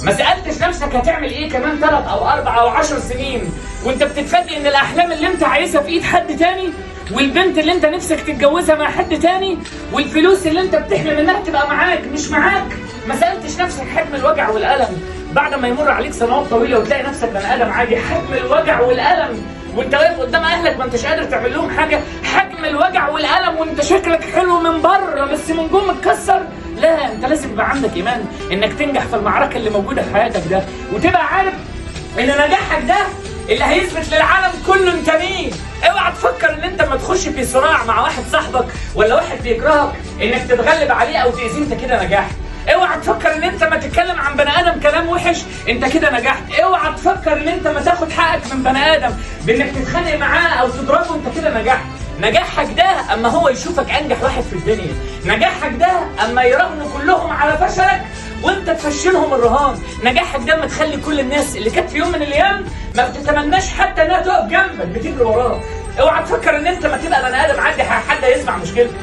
ما سالتش نفسك هتعمل ايه كمان 3 او 4 او 10 سنين وانت بتتفاجئ ان الاحلام اللي انت عايزها في ايد حد تاني، والبنت اللي انت نفسك تتجوزها مع حد تاني، والفلوس اللي انت بتحلم انها تبقى معاك مش معاك. ما سالتش نفسك حجم الوجع والالم بعد ما يمر عليك سنوات طويلة وتلاقي نفسك بني ادم عادي، حجم الوجع والالم وانت واقف قدام اهلك ما انتش قادر تعمل لهم حاجة، حجم الوجع والالم وانت شكلك حلو من بره بس من جوه متكسر. لا، انت لازم يبقى عندك ايمان انك تنجح في المعركة اللي موجودة في حياتك ده، وتبقى عارف ان نجاحك ده اللي هيثبت للعالم كله انت مين. اوعى تفكر ان انت لما تخش في صراع مع واحد صاحبك ولا واحد بيكرهك انك تتغلب عليه او تاذيه انت كده نجحت. اوعى تفكر ان انت ما تتكلم عن بني ادم كلام وحش انت كده نجحت. اوعى تفكر ان انت ما تاخد حقك من بني ادم بانك تتخانق معاه او تضربه انت كده نجحت. نجاحك ده اما هو يشوفك انجح واحد في الدنيا، نجاحك ده اما يراهنوا كلهم على فشلك وانت تفشلهم الرهان، نجاحك ده اما تخلي كل الناس اللي كانت في يوم من الايام ما بتتمناش حتى انها تقف جنبك بتجري وراك. اوعى تفكر ان انت ما تبقى بني ادم عادي حد هيسمع مشكلتك.